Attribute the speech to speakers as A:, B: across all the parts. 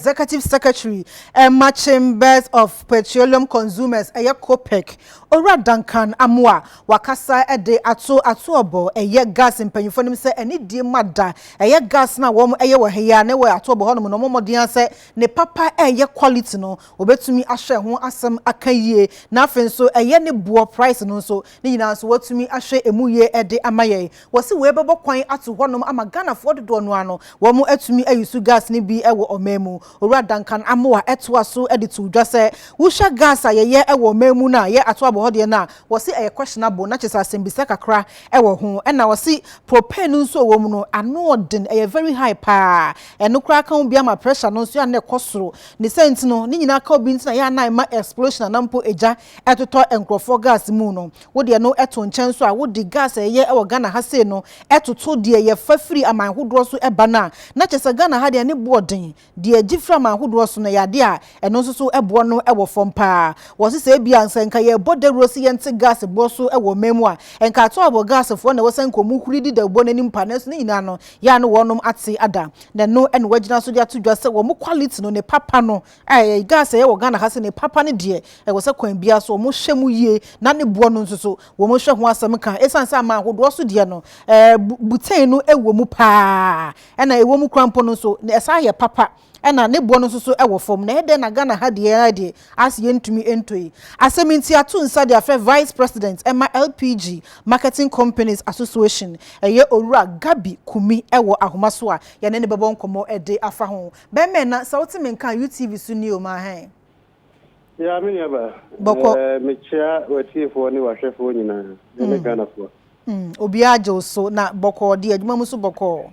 A: Executive Secretary ɛma Chambers of Petroleum Consumers, ɛyɛ COPEC, Owura Duncan Amoa, wakasa de ato atoɔbɔ ɛyɛ gas mpanyinfoɔ nim sɛ ɛne die ma da ɛyɛ gas na wɔn ɛyɛ wɔ ha yi a ne wɔ atoɔbɔ hɔnom na wɔn mmɔden sɛ ne papa ɛyɛ quality no, wɔbɛtumi ahwɛ ho asɛm aka yie, na afei nso ɛyɛ ne boɔ, price no nso ne nyinaa nso wɔtumi ahwɛ emu yie ɛde ama yɛn. Wɔsi wei bɛbɔ kwan ato hɔnom ama Ghanafoɔ dodoɔ no ano wɔn atumi ayi so gas ne bi ɛwɔ ɔman mu. Owura Duncan Amoa ɛtoa so ɛde to dwa sɛ wohwɛ gas a yɛyɛ ɛwɔ ɔman mu no a yɛ ato abɔ hɔ deɛ no a, wɔsi ɛyɛ questionable, na kyerɛ sɛ asɛmbisa kakra ɛwɔ ho. Ɛna wɔsi propane no nso wɔ mu no, ano ɔden, ɛyɛ very high paa. Ɛno koraa ka ho bi ama pressure no nso yɛ ana ɛkɔ soro ne sɛ nti no ne nyinaa ka obi nti na yɛ ana ɛma explosion anampo egya ɛtotɔ nkurɔfoɔ gas mu no. Wodeɛ no ɛto nkyɛn so a, wode gas a ɛyɛ ɛwɔ Ghana ha sei no ɛtoto deɛ yɛfa firi aman ahodoɔ so ɛba no a, na kyerɛ sɛ Ghana ha deɛ ne boɔ den, deɛ gye firi aman ahodoɔ so no yɛ adeɛ a ɛno nso so ɛboɔ no ɛwɔ fam paa. Wɔsi sɛ ebi a sɛ nka yɛbɔ dawuro si yɛnte gas boɔ so ɛwɔ ɔman mu a, nka ato abɔ gasfoɔ na ɛwɔ sɛ nka ɔmo huri di dawubɔ n'anim pa, nanso ne nyinaa no yɛ ano wɔnom ate ada na ɛno ɛna wɔagyina so de ato dwa sɛ wɔn quality no, ne papa no, ɛyɛ gas ɛyɛ wɔ Ghana ha sɛ ne papa no deɛ, ɛwɔ sɛ kwan bia so wɔn hwɛ mu yie, na ne boɔ no nso so wɔn hwɛ ho asɛm ka, esan sɛ aman ahodoɔ so deɛ no butane no ɛwɔ mu paa, ɛna ɛwɔ mu kora mpo no nso ɛsan yɛ papa, ɛna ne boɔ no nso so ɛwɔ fam. Na ɛdɛn na Ghana ha deɛ deɛ ase yɛntumi nto yi asɛm nti ato nsa de afɛ Vice President ɛma LPG Marketing Companies Association, ɛyɛ Owura Gabi Kumi, ɛwɔ ahoma so a yɛne ne bɛbɔ nkɔmmɔ ɛde afa ho. Bɛrima na sɛ wote me nka UTV so ni o ma hɛn.
B: Ya, me nua ba.
A: Bɔkɔ.
B: Mekyia watiefoɔ ne wahwɛfoɔ nyinaa ne Ghanafoɔ.
A: Obiara gye wo so na bɔkɔɔ deɛ, adwuma mu so bɔkɔɔ?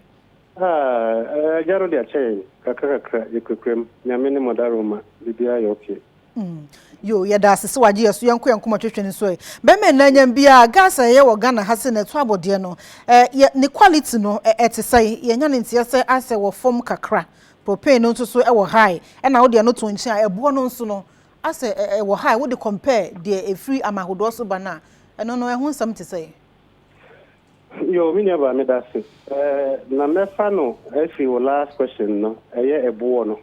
B: Ah, agya no de akyɛ yɛn kakra kakra, yɛkurakura mu. Nyame ne mɔdaroma, biribiara yɛ okay.
A: Yo, yɛda ase sɛ wagye yɛ so. Yɛnkɔ yɛn nkɔmmɔ twetwe no so ɛ. Bɛrima nna nyam biara gas a ɛyɛ wɔ Ghana ha se na ɛto abɔdeɛ no, yɛ ne quality no ɛte sɛ yɛnya ne nteɛ sɛ asɛ wɔ fam kakra, propane no nso so ɛwɔ high, ɛna wode ɛno to nkyɛn a, ɛboɔ no nso no asɛ ɛwɔ high. Wode compare deɛ ɛfiri ama ahodoɔ so ba no a, ɛno no ɛho nsɛm te sɛ?
B: Yo, me nua ba, meda ase. Na mɛfa no afiri wo last question no, ɛyɛ ɛboɔ no.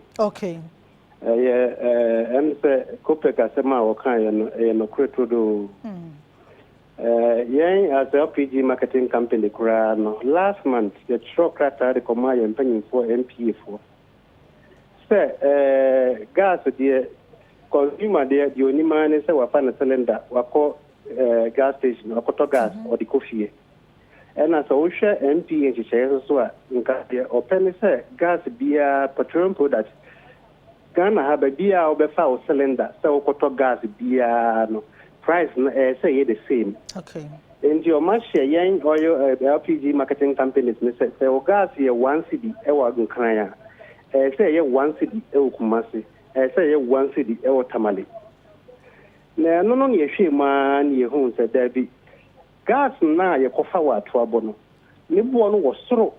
B: Ɛyɛ ɛm sɛ COPEC asɛm a wɔkaeɛ no, ɛyɛ nokorɛ turodoo. Yɛn as LPG marketing company koraa no, last month yɛtwerɛ krataa de kɔmaa yɛn mpanyimfoɔ NPA foɔ sɛ gas deɛ, consumer deɛ, deɛ onim ara ne sɛ wafa ne cylinder wakɔ gas station wakɔtɔ gas ɔde kɔ fie. Ɛna sɛ wohwɛ NPA nhyehyɛeɛ so so a, nka deɛ ɔpɛ ne sɛ gas biara, petroleum product, Ghana ha baabi a wobɛfa wo cylinder sɛ wokɔtɔ gas biara no, price no ɛyɛ sɛ ɛyɛ the same. Nti ɔma hyɛ yɛn oil LPG marketing companies ne sɛ sɛ wo gas yɛ 1 cedi ɛwɔ Nkran a, ɛyɛ sɛ ɛyɛ 1 cedi ɛwɔ Kumase, ɛyɛ sɛ ɛyɛ 1 cedi ɛwɔ Tamale. Na ɛno no ne yɛhwɛ mu ara ne yɛhu sɛ daabi, gas no a yɛkɔfa wɔ atoabɔ no, ne boɔ no wɔ soro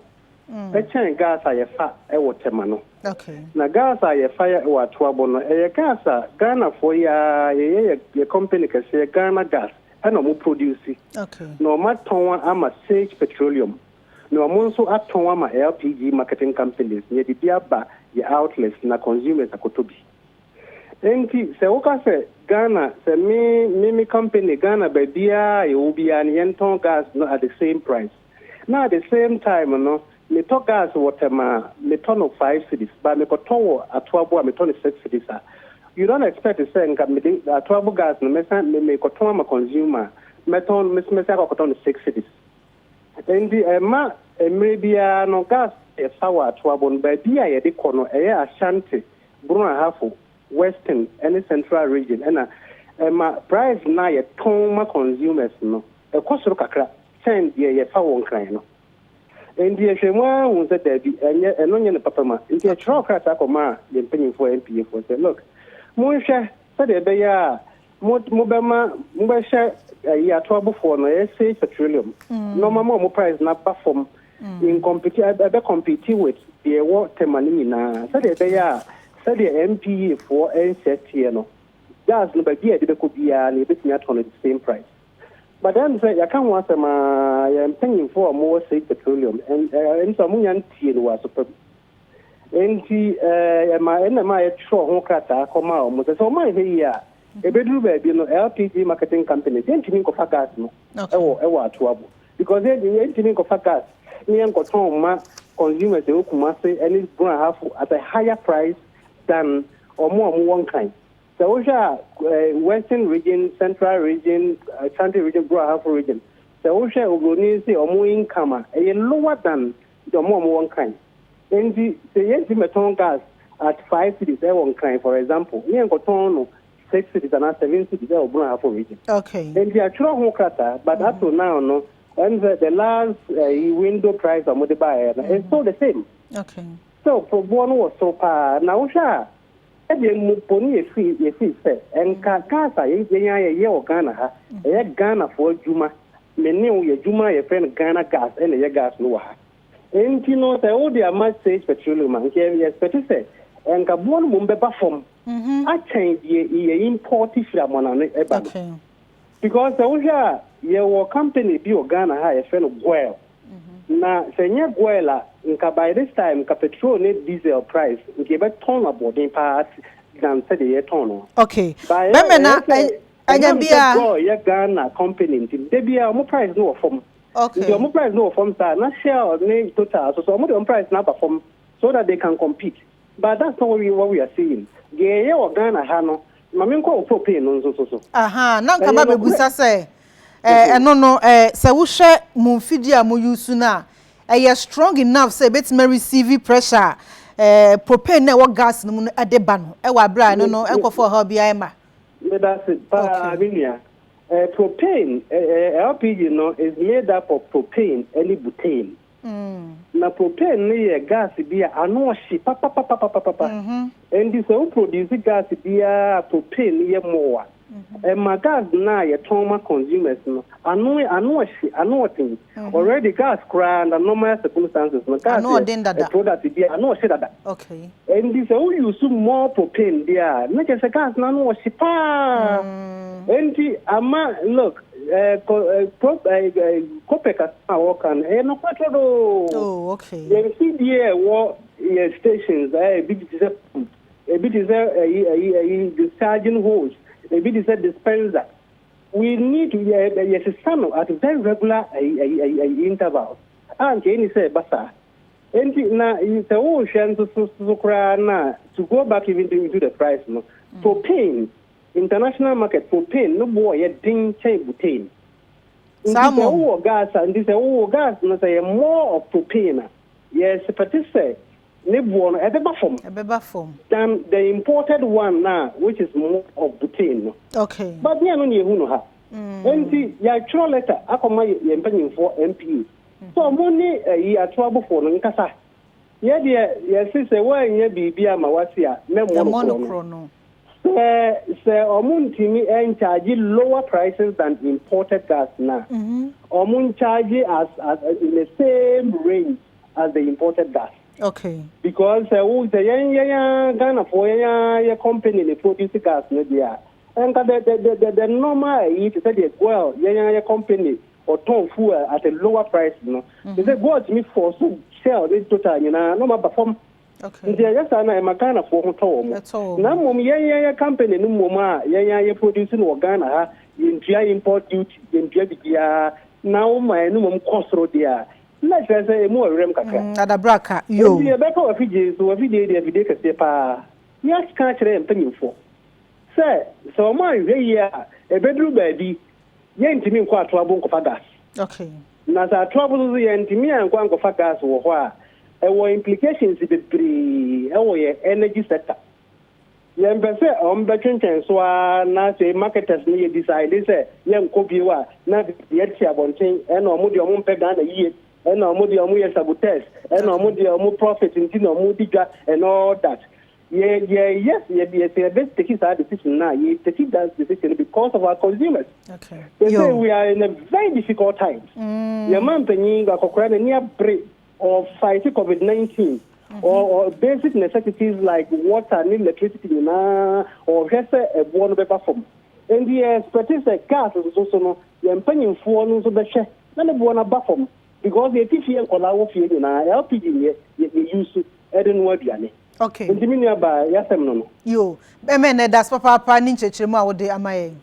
B: ɛkyɛn gas a yɛfa ɛwɔ Tɛma no. Na gas a yɛfa wɔ atoabɔ no, ɛyɛ gas a Ghanafoɔ yi a yɛyɛ yɛ company kɛseɛ Ghana Gas ɛna ɔmo produce na ɔmo atɔn ama Sage Petroleum, na ɔmo nso atɔn ama LPG marketing companies, na yɛde bi aba yɛ outlets na consumers akɔtɔ bi. Nti sɛ woka sɛ Ghana, sɛ me company Ghana baabiara a yɛwɔ biara no, yɛntɔn gas no at the same price, na at the same time no metɔ gas wɔ Tɛma a metɔ no 5 cedis, but mekɔtɔ wɔ Atoabo a metɔ no 6 cedis a, you don't expect sɛ nka mede Atoabo gas no mɛsan mekɔtɔn ama consumer, mɛtɔn mɛsan akɔkɔtɔ no 6 cedis. Nti ɛma mmerɛ biara no, gas yɛfa wɔ Atoabo no, baabi a yɛde kɔ no ɛyɛ Ashanti, Brong Ahafo, Western ɛne Central Region, ɛna ɛma price na yɛtɔn ma consumers no ɛkɔ soro kakra kyɛn deɛ yɛfa wɔ Nkran no. Nti yɛhwɛ mu ahu sɛ daabi, ɛnyɛ ɛno nyɛ no papa ma. Nti yɛtwerɛ krataa kɔma a yɛn mpanyimfoɔ NPA foɔ sɛ, look, monhwɛ sɛdeɛ ɛbɛyɛ a mobɛma mobɛhyɛ ayi atoabofoɔ no, ɛyɛ Sage Petroleum, na ɔma ma ɔmo price na ba fam in compete, ɛbɛ compete with deɛ ɛwɔ Tɛma no nyinaa, sɛdeɛ ɛbɛyɛ a sɛdeɛ NPA foɔ ɛnhyɛ teɛ no, gas no baabi a yɛde bɛkɔ biara no, yɛbɛtumi atɔn no the same price. But then sɛ yɛka ho asɛm a, yɛn mpanyimfoɔ a wɔwɔ Sage Petroleum ɛn sɛ ɔmo nya ntie no wɔ asopa mu. Enti ɛma ɛna ɛma yɛtwerɛ ho krataa kɔmaa wɔn sɛ sɛ wɔn anhwɛ yie a, ɛbɛduru baabi no LPG marketing companies yɛntumi nkɔfa gas no ɛwɔ ɛwɔ Atoabo because yɛntumi nkɔfa gas ne yɛnkɔtɔn ma consumers ɛwɔ Kumase ɛne Brong Ahafo at a higher price than wɔn a wɔwɔ Nkran. Sɛ wohwɛ a Western region, Central region, Ashanti region, Brong Ahafo region, sɛ wohwɛ oburoni sɛ wɔn income a ɛyɛ lower than wɔn a wɔwɔ Nkran. Enti sɛ yɛntumi mmɛtɔn gas at 5 cedis ɛwɔ Nkran, for example, ne yɛnkɔtɔn no 6 cedis anaa 7 cedis ɛwɔ Brong Ahafo region. Enti atwerɛ ho krataa, but up to now no, ɛn sɛ the last window price a wɔde baeɛ no, it's still the same. So boɔ no wɔ soro paa na wohwɛ a ɛdeɛ mu po ne yɛfiri sɛ ɛnka gas a yɛn a yɛyɛ wɔ Ghana ha, ɛyɛ Ghanafoɔ adwuma, me ne wo yɛ adwuma a yɛfrɛ no Ghana Gas ɛna ɛyɛ gas no wɔ ha. Nti no sɛ wode ama Sage Petroleum a, nka yɛ expect sɛ ɛnka boɔ no mmom bɛba fam akyɛn deɛ yɛ import firi amɔnane ɛba no. Because sɛ wohwɛ a yɛwɔ company bi wɔ Ghana ha a yɛfrɛ no Goil. Na sɛ nyɛ Goil a, nka by this time nka petrol ne diesel price nka yɛbɛtɔn no aboɔden paa than sɛdeɛ yɛtɔn no.
A: Bɛmɛ na ɛnya bia.
B: Goil yɛ Ghana company nti de bia ɔmo price no wɔ fam. Nti ɔmo price no wɔ fam saa na Shell ne Total so so ɔmo de ɔmo price no aba fam so that they can compete. But that's not what we are seeing. Deɛ yɛyɛ wɔ Ghana ha no, maame nkɔ wɔ propane no nso so so.
A: Aha, na nka ma bɛbusa sɛ ɛno no sɛ wohwɛ mo mfidie a mo use no a, ɛyɛ strong enough sɛ ebɛtumi receive pressure a propane na ɛwɔ gas no mu no ɛde ba no ɛwɔ abere a ɛno no ɛnkɔfɔ ɔhaw biara ma?
B: Meda se paa, me nua. Propane, LPG no is made up of propane ɛne butane. Na propane no yɛ gas bi a ano ɔhye papapapapapa. Nti sɛ wo produce gas biara propane no yɛ more a, ɛma gas no a yɛtɔn ma consumers no ano ɔhye, ano ɔden. Already gas koraa under normal circumstances no gas yɛ product bi a ano ɔhye dada. Nti sɛ wo use more propane deɛ a, na kyerɛ sɛ gas no ano ɔhye paa. Nti ama look COPEC asɛm a wɔka no ɛyɛ nokorɛ trodoo. Yɛn fidie a ɛwɔ yɛ stations, ebi te sɛ pump, ebi te sɛ ɛyi ɛyi ɛyi discharging hose, ebi te sɛ dispenser, we need to yɛ yɛsesa no at very regular ɛyi ɛyi ɛyi ɛyi intervals a nka ɛni sɛ ɛba saa. Nti na sɛ wɔrehwɛ nso so koraa na to go back even into the price no, propane, international market propane no boɔ yɛ den kyɛn butane. Nti sɛ wowɔ gas a, nti sɛ wowɔ gas no sɛ yɛ more of propane a, yɛ expect sɛ ne boɔ no ɛbɛba fam.
A: Ɛbɛba fam.
B: Than the imported one na which is more of butane no. But ní ɛno na ehu no ha. Nti yɛatwerɛ letter akɔma yɛn mpanyinfoɔ NPA so ɔmo ne ɛyi ato abofoɔ no nkasa. Yɛ deɛ yɛsi sɛ wɔanyɛ biribi ama wasi a mɛmmɔ no korɔ no. Sɛ ɔmo ntumi ncharge lower prices than imported gas na ɔmo ncharge as in the same range as the imported gas. Because sɛ wo sɛ yɛn Ghanafoɔ yɛn yɛ company ne produce gas no deɛ a, nka the normal ɛyi te sɛ deɛ Goil yɛn yɛ company ɔtɔn fuel at a lower price no, te sɛ Goil tumi force Shell ne Total nyinaa na ɔmo aba fam. Nti ɛyɛ saa na ɛma Ghanafoɔ ho tɔ wɔn. Na mmom yɛn yɛ company no mmom a yɛn yɛ produce no wɔ Ghana ha, yɛntua import duty, yɛntua biribiara, na woma ɛno mmom kɔ soro deɛ a, na kyerɛ sɛ emu wɔ werɛm kakra.
A: Adabraka yo.
B: Nti yɛbɛka wɔ afidie so, wɔ afidie deɛ afidie kɛseɛ paa. Yɛaka kyerɛ yɛn mpanyinfoɔ sɛ ɔmo anhwɛ yie a, ɛbɛduru baabi yɛntumi nkɔ Atoabo nkɔfa gas. Na sɛ Atoabo nso so yɛntumi ankɔ ankɔfa gas wɔ hɔ a, ɛwɔ implications bebree ɛwɔ yɛ energy sector. Yɛmpɛ sɛ ɔmo bɛtwentwɛn so ara na sɛ marketers no yɛ decide sɛ yɛnkɔ bio a, na yɛte abɔnten ɛna ɔmo deɛ ɔmo mpɛ Ghana yie, ɛna ɔmo deɛ ɔmo yɛ saboteurs, ɛna ɔmo deɛ ɔmo profit nti na ɔmo di dwa and all that. Yɛ yɛ yes, yɛ yɛ sɛ yɛbɛ take saa decision na yɛ take that decision because of our consumers. They say we are in a very difficult times. Yɛn man mpanyin akɔkora n'ani abere or fight COVID-19 or basic necessities like water ne electricity nyinaa, ɔhwɛ sɛ ɛboɔ no bɛba fam. Nti yɛ expect sɛ gas nso so no yɛn mpanyinfoɔ no nso bɛhwɛ na ne boɔ no aba fam because yɛti fie, nkɔlaa wɔ fie nyinaa, LPG yɛ yɛ use. de noa aduane.
A: Okay.
B: Nti me nua baa, y'asɛm no no.
A: Yoo, bɛmɛ nnɛ dase papaapa ne nkyerɛkyerɛmu a wode ama yɛn.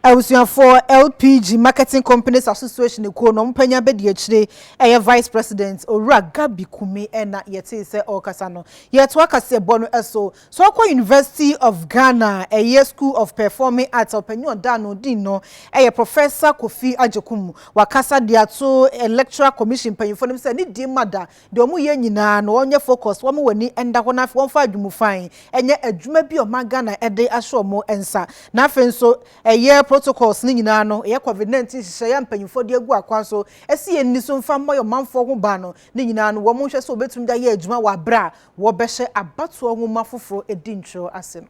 A: Abusuafoɔ LPG Marketing Companies Association kuo no wɔn panyin abadiakyire ɛyɛ Vice President Owura Gabi Kumi ɛna yɛtee sɛ ɔrekasa no. Yɛtoa kaseɛbɔ no so. So ɔkɔ University of Ghana ɛyɛ School of Performing Arts a ɔpanyin a ɔda ano din no ɛyɛ Professor Kofi Agyekum. Wakasa de ato Electoral Commission mpanyinfoɔ no sɛ ne die ma da Deɛ wɔn yɛ nyinaa no wɔn nyɛ focus, wɔn wɔ ani nda hɔ na afei wɔn fa adwumu fann nyɛ adwuma bi a ɔman Ghana de ahyɛ wɔn nsa. Na afei nso ɛyɛ protocols no nyinaa no ɛyɛ covid 19 nhyehyɛeɛ a mpanyinfoɔ de agu akwan so ɛsi yɛn ni so mfa mmɔ yɛn ɔmanfoɔ ho ban no ne nyinaa no wɔn nhwɛ sɛ wɔbɛtumi de ayɛ adwuma wɔ aberɛ a wɔbɛhyɛ abatoɔ nwoma foforɔ adi ntwerɛ ase no.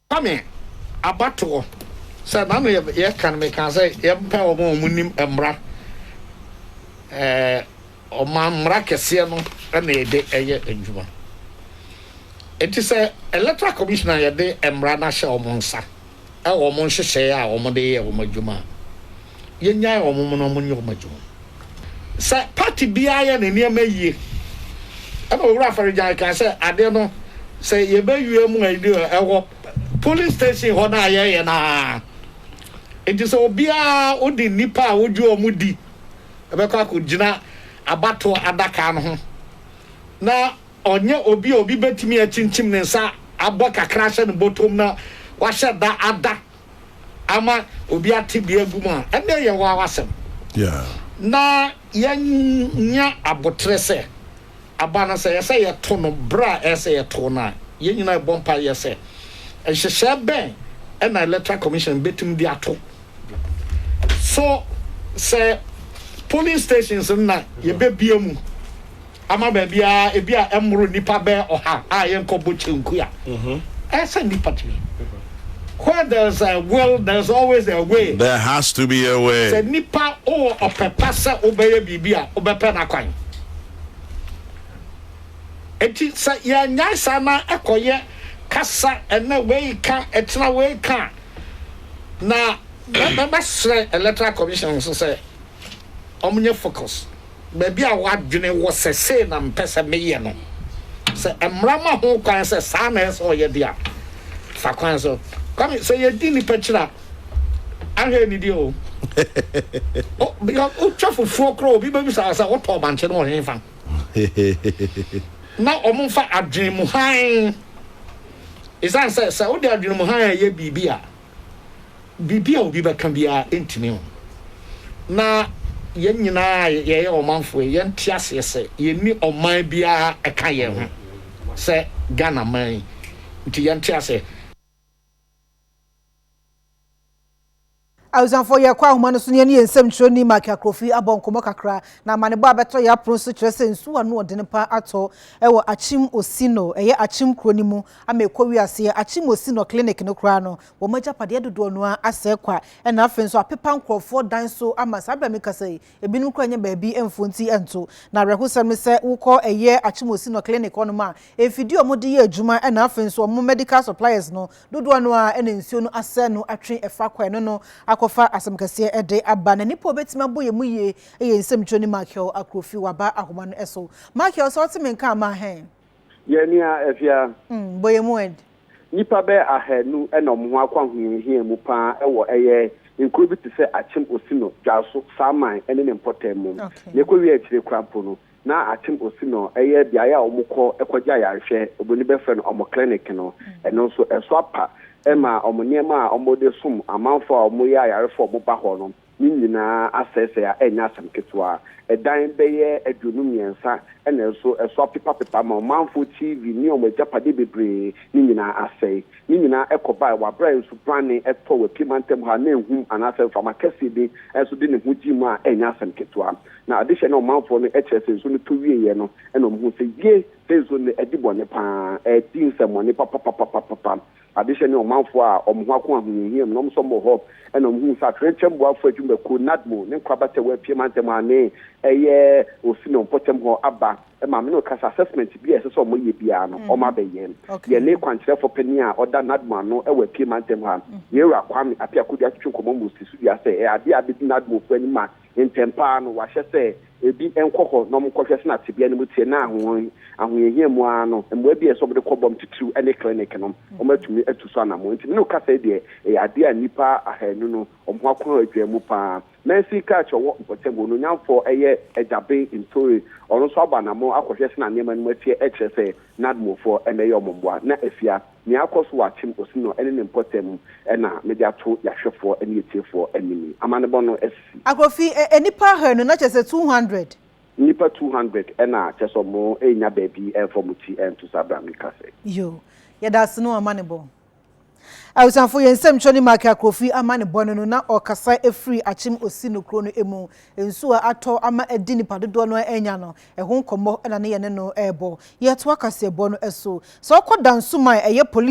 C: Kwame, abatoɔ, sɛ nano yɛ yɛka no mekaa sɛ yɛmpɛ wɔn a wɔn nim mmra, ɛɛ ɔman mmra kɛseɛ no na yɛde ɛyɛ adwuma. Enti sɛ electoral commission a yɛde mmra no ahyɛ wɔn nsa ɛwɔ wɔn nhyehyɛeɛ a wɔn de yɛ wɔn adwuma a, yɛnnyae wɔn mu na wɔnyɛ wɔn adwuma. Sɛ party biara yɛ ne nneɛma yie, ɛna Owura Afari-Gyan kaa sɛ adeɛ no sɛ yɛbɛwia mu a ɛdi ɛwɔ polling station hɔ no a yɛyɛ no ara. Nti sɛ obiara wode nnipa a wogye wɔn di bɛkɔ akɔgyina abatoɔ adaka no ho na ɔnyɛ obi a obi bɛtumi akyinkyim ne nsa abɔ kakra ahyɛ ne bɔtɔm na wahyɛ da ada ama obi ate bi agu mu a, ɛnde ɛyɛ wo ara w'asɛm. Na yɛanya aboterɛ sɛ, aba no, sɛ ɛyɛ sɛ yɛto no berɛ a ɛyɛ sɛ yɛto no a, yɛn nyinaa yɛbɔ mpaeɛ sɛ, nhyehyɛɛ bɛn na Electoral Commission bɛtumi de ato so sɛ polling stations no na yɛbɛbue mu ama baabiara ebi a ɛmmoro nnipa bɛyɛ ɔha a yɛnkɔ bɔ kyenku a, ɛyɛ sɛ nnipa tumi. Where there is a will, there is always a way.
D: There has to be a way.
C: Sɛ nnipa wowɔ ɔpɛ pa sɛ wobɛyɛ biribi a, wobɛpɛ n'akwan. Enti sɛ yɛannyae saa na ɛkɔyɛ kasa ɛnnɛ wei ka, ɛkyena wei ka a, na mɛsrɛ Electoral Commission nso sɛ wɔnyɛ focus. Baabi a w'adwene wɔ sɛ sei na mepɛ sɛ meyɛ no, sɛ mmara ma ho kwan sɛ saa na ɛsɛ sɛ ɔyɛ de a, fa kwan so. Kwame, sɛ yɛdi nnipa kyiri a, ahwɛ anidie o. O, because wotwa fufuo koraa obi bɛbisa wo sɛ wotɔɔ bankye no wɔ hefa? Na wɔmfa adwene mu hann. Ɛsiane sɛ sɛ wode adwene mu hann yɛ biribi a, Biribi a obi bɛka biara ntumi ho. Na yɛn nyinaa a yɛyɛ ɔmanfoɔ yi, yɛnte aseɛ sɛ yɛnni ɔman biara ɛka yɛn ho sɛ Ghana man yi. Nti yɛnte aseɛ.
A: Abusuafoɔ yɛkɔ ahoma no so na yɛne yɛn nsɛmtwerɛni Mark Akrofi abɔ nkɔmmɔ kakra. Na amanebɔ a abɛtɔ yɛn apono so kyerɛ sɛ nsuo ano ɔdene pa atɔ wɔ Akyem Osino, ɛyɛ Akyem kuro no mu ama ɛkɔ wiase. Akyem Osino clinic no koraa no, wɔn agyapadeɛ dodoɔ no ara asɛe kwa, ɛna afei nso apepa nkorɔfoɔ dan so ama saa berɛ a mekasa yi, ebinom koraa nnya baabi mfo nti nto. Na awerɛhosɛm ne sɛ wokɔ ɛyɛ Akyem-Osinɔ clinic hɔnom a, mfidie a wɔde yɛ adwuma ɛna afei nso wɔn medical suppliers no dodoɔ no ara ɛna nsuo no asɛe no atwe ɛfa kɔ ɛno no akɔfa asɛm kɛseɛ de aba. Na nipa a ɔbɛtumi abɔ yɛn mu yie yɛ nsɛmtwerɛni Michael Akrofi, waba ahoma no so. Michael, sɛ wote me nka a ma hɛn.
E: Yɛn nua Afia.
A: Mm, bɔ yɛn mu ed.
E: Nnipa bɛyɛ ahaanu na wɔn ho akɔ ahohiahia mu pa ara wɔ ɛyɛ nkuro bi te sɛ Akyem Osino, Dwaso, Saman ne ne mpɔtam mu. Nea ɛkɔwiee akyire koraa mpo no, na Akyem Osino yɛ beaeɛ a wɔkɔ kɔgye ayarehwɛ, oburoni bɛfrɛ no wɔn clinic no, ɛno nso ɛso apa ma wɔn nneɛma a wɔde som amanfoɔ a wɔyɛ ayarefoɔ a wɔba hɔ no. Ne nyinaa asɛesɛe a ɛnyɛ asɛm ketewa. Ɛdan bɛyɛ 23 na ɛso ɛso apepapepa ma ɔmanfoɔ TV ne wɔn agyapadeɛ bebree ne nyinaa asɛe. Ne nyinaa ɛkɔbae wɔ aberɛ a nsu brane tɔɔ wɔ Apia mantam ha na ahum anaasɛ mframa kɛseɛ bi nso de ne ho gyee mu a ɛnyɛ asɛm ketewa. Na adehyɛ ne ɔmanfoɔ no kyerɛ sɛ nsuo no tɔ wieeɛ no na wɔhuu sɛ yie sɛ nsuo no adi bɔne pa ara, ɛredi nsɛmmɔne papapapapapa. Adehye ne ɔmanfoɔ a wɔn ho ako ahohiahia mu na wɔn nso wɔwɔ hɔ na wɔhuu sɛ atoyerɛnkyɛm boafoɔ adwumakuo, NADMO, ne nkorabata wɔ Apia mantam ha ne ɛyɛ Osino mpɔtam hɔ aba ma me ne wo kasa assessment bi a ɛsɛ sɛ wɔyɛ biara no wɔn abɛyɛ. Yɛne kwankyerɛfoɔ panin a ɔda NADMO ano wɔ Apia mantam ha, Yɛn Wura Kwame Appiah Kodua atwetwe nkɔmmɔ ma ɔsi so dua sɛ ɛyɛ adeɛ a abɛdi NADMOfoɔ anim a. Ntɛm pa ara no, wɔahyɛ sɛ ebi nkɔ hɔ na wɔnkɔhwɛ sɛnea tebea no mu teɛ na ahohiahia mu ara no, mmoa bi a ɛsɛ sɛ wɔde kɔ bɔm titiriw ne clinic no, wɔatumi atu so anammɔn. Enti me ne wo kasa yi deɛ, ɛyɛ adeɛ a nnipa ahanu no, wɔn ho akɔn adwaa mu pa ara. Mansin Krakye a ɔwɔ mpɔtam hɔ, Onuonyamfoɔ ɛyɛ Agyaben Ntore, ɔno nso abɔ anammɔn akɔhwɛ sɛnea nneɛma no mu teɛ kyerɛ sɛ NADMOfoɔ na ɛyɛ wɔn mmoa. Na afia, nea akɔ so wɔ Akyem Osinɔ ne ne mpɔtam na mede ato yɛahwɛfoɔ ne yɛtiefoɔ anim yi. Amanebɔ no asisi.
A: Akofi, nnipa ahanu, na kyerɛ sɛ 200.
E: Nnipa 200 na kyerɛ sɛ wɔn renya baabi mfa wɔn ti nto saa berɛ a meka sɛ.
A: Yoo, yɛda ase ne w'amanebɔ. Abusuafo, yɛn nsɛmtwerɛni Mark Akrofi amanebɔ no no, na ɔrekasa firi Akyem Osino kuro no mu. Nsuo a atɔ ama adi nnipa dodoɔ no ara anya no, ɛho nkɔmmɔ na ne yɛne no rebɔ. Yɛretoa kaseɛbɔ no so. Sɛ wokɔ Dansoman a ɛyɛ Police.